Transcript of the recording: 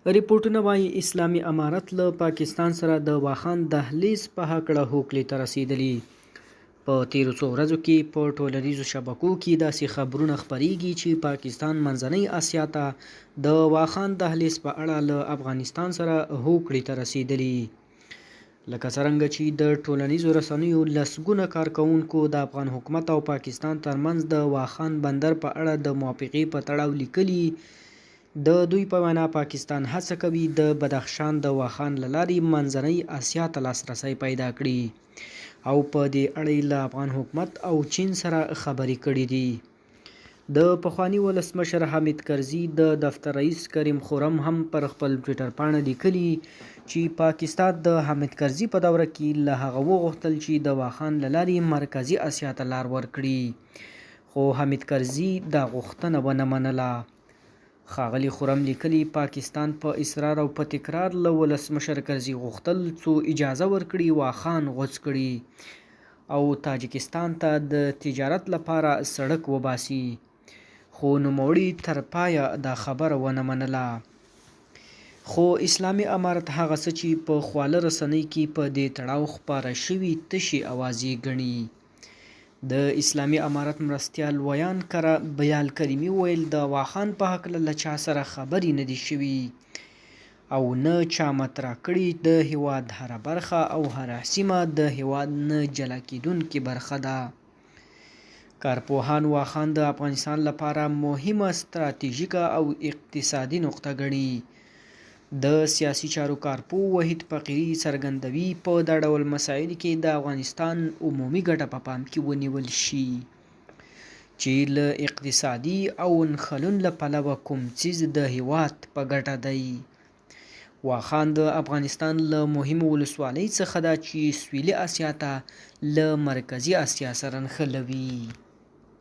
رپوټونه وايي، اسلامي امارت له پاکستان سره د واخان دهلیز په هکله هوکړې ته رسېدلي. په تېرو څو ورځو کې په ټولنیزو شبکو کې داسې خبرونه خپرېږي چې پاکستان منځنۍ اسیا ته د واخان دهلیز په اړه له افغانستان سره هوکړې ته رسېدلي. لکه څرنګه چې د ټولنیزو رسنیو لسګونه کارکوونکو د افغان حکومت او پاکستان ترمنځ د واخان بندر په اړه د موافقې په تړاو لیکلي، د دوی په وینا پاکستان هڅه کوي د بدخشان د واخان له لارې منځنۍ اسیا ته لاسرسی پیدا کړي او په دې اړه یې له افغان حکومت او چین سره خبرې کړې دي. د پخواني ولسمشر حامد کرزي د دفتر رئیس کریم خرم هم پر خپل ټویټر پاڼه لیکلي چې پاکستان د حامد کرزي په دوره کې له هغه وغوښتل چې د واخان له لارې مرکزي اسیا ته لار ورکړي، خو حامد کرزي دا غوښتنه ونه منله. ښاغلي خرم لیکلي، پاکستان په اصرار او په تکرار له ولسمشر کرزي غوښتل څو اجازه ورکړي واخان غوڅ کړي او تاجکستان ته د تجارت لپاره سړک وباسي، خو نوموړي تر پایه دا خبره ونه منله. خو اسلامي امارت هغه څه چې په خواله رسنۍ کې په دې تړاو خپاره شوي تشې اوازې ګڼي. د اسلامي امارت مرستیال ویاند کره بلال کریمي وویل، د واخان په هکله له چا سره خبرې نه دي شوي او نه چا مطرح کړي، د هېواد هره برخه او هره سیمه د هېواد نه جلا کېدونکې برخه ده. کارپوهان واخان د افغانستان لپاره مهمه ستراتیژیکه او اقتصادي نقطه ګڼي. د سیاسي چارو کارپوه وحید فقیري څرګندوي، په دا ډول مسایلو کې د افغانستان عمومي ګټه په پام کې ونیول شي، چې له اقتصادي او نښلون له پلوه کوم څیز د هېواد په ګټه دی. واخان د افغانستان له مهمو ولسوالۍ څخه ده چې سویلي اسیا ته له مرکزي اسیا سره نښلوي.